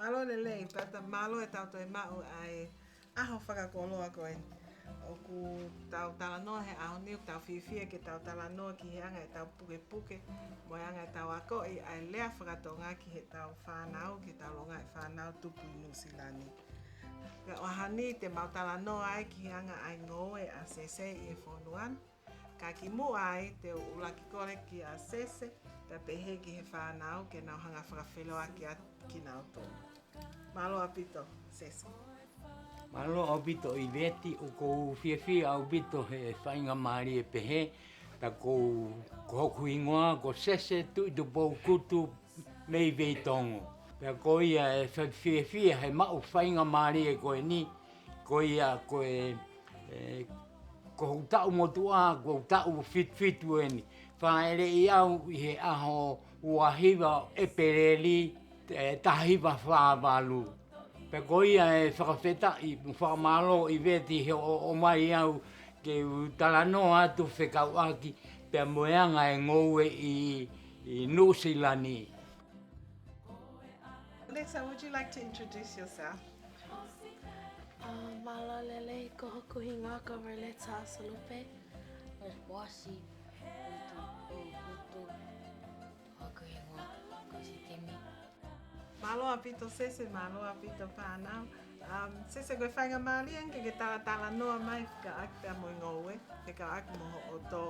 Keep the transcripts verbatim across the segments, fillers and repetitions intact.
Mālō e lelei, Pata, mālō e tau toe maʻu ʻa e ʻaho fakakoloa ko eni. ʻOku tau talanoa he ʻaho ni, ʻoku tau fiefia ke tau talanoa ki he anga ʻetau pukepuke, mo e anga ʻetau akoʻi ʻa e lea faka-Tonga ki heʻetau fānau, ki heʻetau longaʻi fānau tupu ʻi Nuʻusila ni. Pea ʻaho ni te mau talanoa ai ki he anga ʻa e ngoue ʻa Sese ʻi he fonua ni. Ka kimuʻa ai te u ʻuluaki kole kia Sese, pea pehē ki he fānau ke nau hanga fakafeloʻaki atu kinautolu. Mālō ʻaupito, Sese. Mālō ʻaupito ʻIveti, ʻoku ou fiefia ʻaupito he faingamālie pehē, pea ko, ko hoku hingoa ko Sese Tuʻitupou Kutu mei Veitongo. Pea ko ia e fa-, fiefia he maʻu faingamālie ko eni, ko ia ko e, e, ko hoku taʻu motuʻa, ko hoku taʻu fitu fitu eni. Fāʻeleʻi au ʻi he ʻaho ua hiva ʻEpeleli, e, taha hiva fā valu. Pea ko ia e fakafetaʻi, mo fakamālō ʻIveti he ʻo, ʻomai au ke u talanoa atu fekauʻaki pea mo e anga e ngoue ʻi, ʻi Nuʻusila ni. Alexa, would you like to introduce yourself? Uh, mālō e lelei, ko hoku hingoa ko Roleta Sulupe. Wasi, Kutu, ʻo Kutu. Ko hoku hingoa ko Sitemi. Mālō ʻaupito Sese, mālō ʻaupito fānau. Um, Sese, ko e faingamālie ange ke ke talatalanoa mai fekauʻaki pea mo e ngoue, fekauʻaki mo hoʻo tō,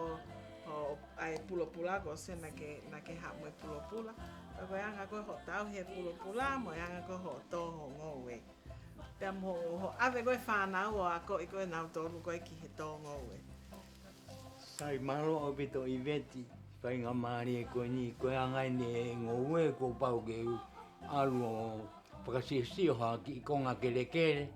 hoʻo ʻai pulopula, ko Sese naʻa ke, naʻa ke haʻu mo e pulopula. Pea ko e anga ko ē hoʻo tauhi e pulopula, mo e anga ko ē hoʻo tō hoʻo ngoue. Pea mo hoʻo ʻave ko ē fānau ʻo akoʻi ko ē nautolu ko ē ki he tō ngoue. Sai, mālō ʻaupito ʻIveti, faingamālie ko eni, ko e anga eni e ngoue kuo pau ke u ʻalu ʻo fakasiosio ha kiʻi konga kelekele,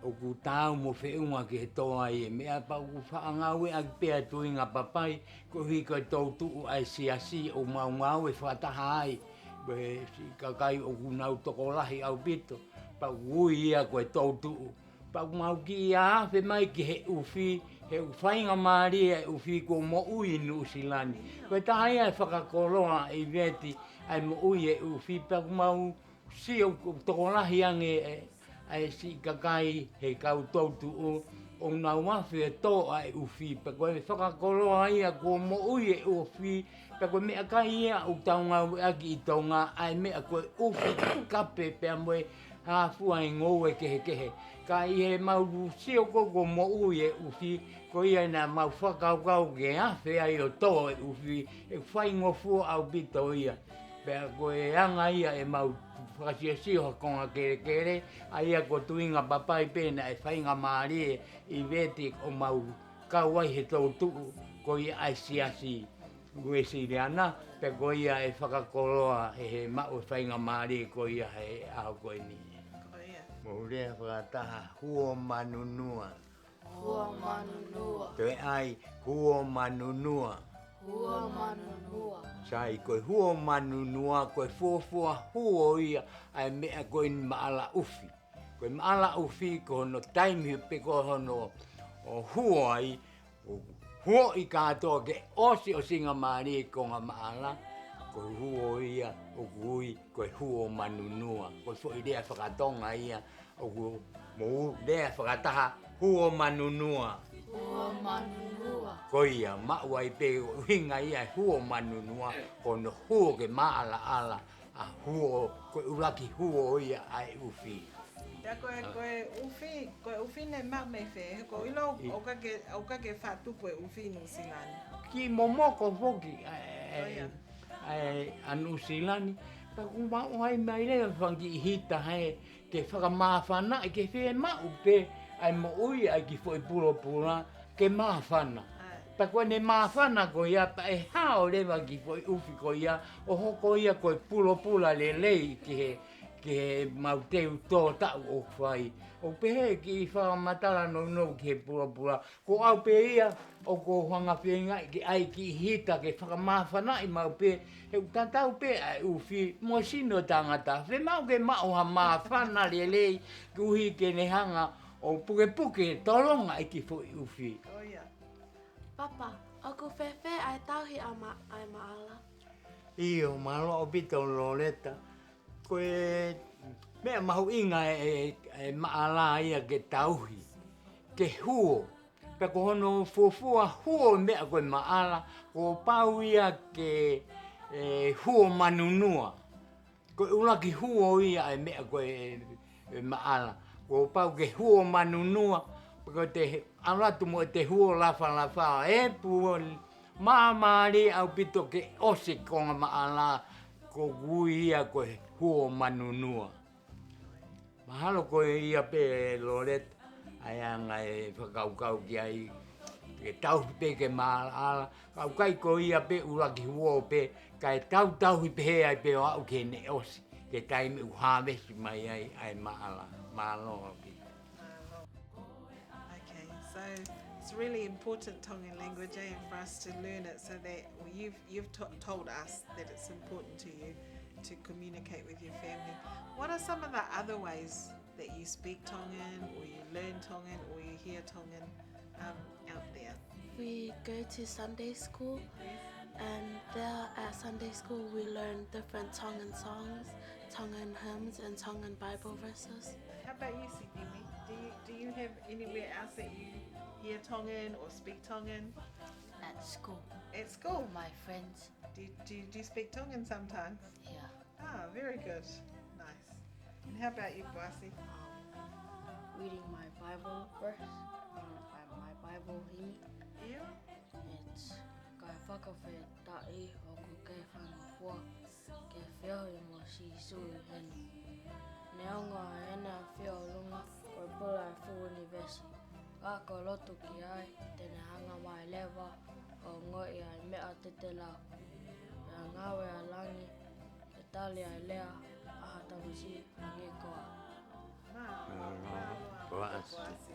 ʻoku taau mo feʻunga ki he tō ai e meʻa pea ʻoku faʻa ngāueʻaki pē ʻa Tuingapapai, koeʻuhi ko e toutuʻu ʻa e siasi ʻoku mau ngāue fakataha ai, mo e siʻi kakai ʻoku nau tokolahi ʻaupito, pea ʻoku ui ia ko e toutuʻu. Pea ʻoku mau kiʻi afe mai ki he ʻufi, he ʻoku faingamālie e ʻufi kuo moʻui ʻi Nuʻusila ni. Ko e taha ia e fakakoloa ʻIveti ʻa e moʻui e ʻufi, pea ʻoku mau sio ʻoku tokolahi ange e, ʻa e siʻi kakai he kau toutuʻu, ʻoku nau afe e tō ʻa e ʻufi, pea ko e fakakoloa ia kuo moʻui e ʻufi, pea ko e meʻakai ia ʻoku tau ngāueʻaki ʻi Tonga, ʻa e meʻa ko e ʻufi kape pea mo e hā fua e ngoue kehekehe. Ka ʻi heʻemau sio ko ē kuo moʻui e ʻufi, ko ia naʻa mau fakakaukau ke afe ai ʻo tō e ʻufi, ʻoku faingofua ʻaupito ia. Pea ko e anga ia ʻemau fakasiosio ha konga kelekele, ʻa ia ko Tuingapapai pē naʻe faingamālie ʻIveti ʻo mau kau ai he toutuʻu ko ia ʻa e siasi Uēsiliana, pea ko ia e fakakoloa he, he maʻu e faingamālie ko ia he ʻaho ko eni. Ko ia. Mou lea fakataha, Huo Manunua. Huo Manunua. Toe ʻai, Huo Manunua. Huo Manunua. Sai, ko e Huo Manunua, ko e fuofua huo ia ʻa e meʻa ko eni maʻala ʻufi. Ko e maʻala ʻufi, ko hono taimi pē ko hono ʻo huo ai, ʻo huoʻi kātoa ke ʻosi ʻo singamālie konga maʻala, ko e huo ia ʻoku ui ko e Huo Manunua. Ko e foʻi lea faka-Tonga ia, ʻoku mou lea fakataha, Huo Manunua. Huo Manunua. Ko ia, maʻu ai pē ʻuhinga ia e Huo Manunua, ko hono huo ke maʻalaʻala, ʻa huo, ko e ʻuluaki huo ia ʻa e ʻufi. Pea ko e, ko e ʻufi, ko e ʻufi naʻe maʻu mei fē, he ʻoku ou ʻilo, ʻoku ʻikai ke, ʻoku ʻikai ke faʻa tupu e ʻufi ʻi Nuʻusila ni. Kiʻi momoko foki, ʻa, ʻa, ʻa Nuʻusila ni, pea ʻoku maʻu ai mai leva fanga kiʻi hita he, ke fakamāfanaʻi ke fiemaʻu pē ʻa e moʻui ʻa e kiʻi foʻi pulopula, ke māfana. ʻAi. Pea ko ʻene māfana ko ia, pea ʻe hao leva kiʻi foʻi ʻufi ko ia, ʻo hoko ia ko e pulopula lelei ki he, ki heʻemau teu tō taʻu ʻoku fai. ʻOku pehē kiʻi fakamatala nounou ki he pulopula, ko au pē ia, ʻoku ou hanga feingaʻi ke ʻai kiʻi hita ke fakamāfanaʻi maʻu pē, he ʻoku tatau pē ʻa e ʻufi mo e sino ʻo e tangata. Fiemaʻu ke maʻu ha māfana lelei, koeʻuhi ke ne hanga ʻo pukepuke tolonga e kiʻi foʻi ʻufi. Ko ia. Papa, ʻoku fēfē ʻa e tauhi ʻa ma-, ʻa e maʻala? ʻIo, mālō ʻaupito Loleta. Ko e meʻa mahuʻinga e, e, e maʻala ia ke tauhi, ke huo. Pea ko hono fuofua huo e meʻa ko e maʻala, kuo pau ia ke, e, huo manunua. Ko e ʻuluaki huo ia e meʻa ko e, e maʻala. Kuo pau ke huo manunua, pea ko e te ʻalu atu mo e te huo lafalafa, e puo, māmālie ʻaupito ke ʻosi konga maʻala, ko e ui ia ko e huo manunua. Mahalo ko ia pē Loleta, ʻa e anga e fakakaukau ki ai, ke tauhi pē ke maʻala, ka ʻoku ʻikai ko ia pē ʻuluaki huo pē, kae tau tauhi pehē ai pē ʻo aʻu ki heʻene ʻosi, ki he taimi ʻoku hāvesi mai ai ʻa e maʻala, mālō ʻaupito. Okay, so it's really important Tongan language, eh, for us to learn it so that, well, you've, you've to-, told us that it's important to you to communicate with your family. What are some of the other ways that you speak Tongan or you learn Tongan or you hear Tongan, um, out there? We go to Sunday school, and there at Sunday school we learn different Tongan songs, Tongan hymns, and Tongan Bible verses. How about you, Sidimi? Do you, do you have anywhere else that you hear Tongan or speak Tongan? At school. At school? My friends. Do you, do you, do you speak Tongan sometimes? Yeah. Ah, very good. Nice. And how about you, Boasi? Um, reading my Bible verse, um, my, my Bible himi. Yeah. It's kae fakafetaʻi ʻoku ke fanongo ki he feohi mo Sīsū ʻi heni. Neongo ʻene ʻafio ʻi ʻolunga, ko e pula ʻo e fuʻu ʻunivēsi. Ka ko e lotu ki ai, te ne hanga mai leva ʻo ongoʻi ʻa e meʻa te te lau. Pea ngāue ʻa langi, ke tali ʻa e lea ʻa ha tamasiʻi hangē koā. Mālō, mālō, Boasi.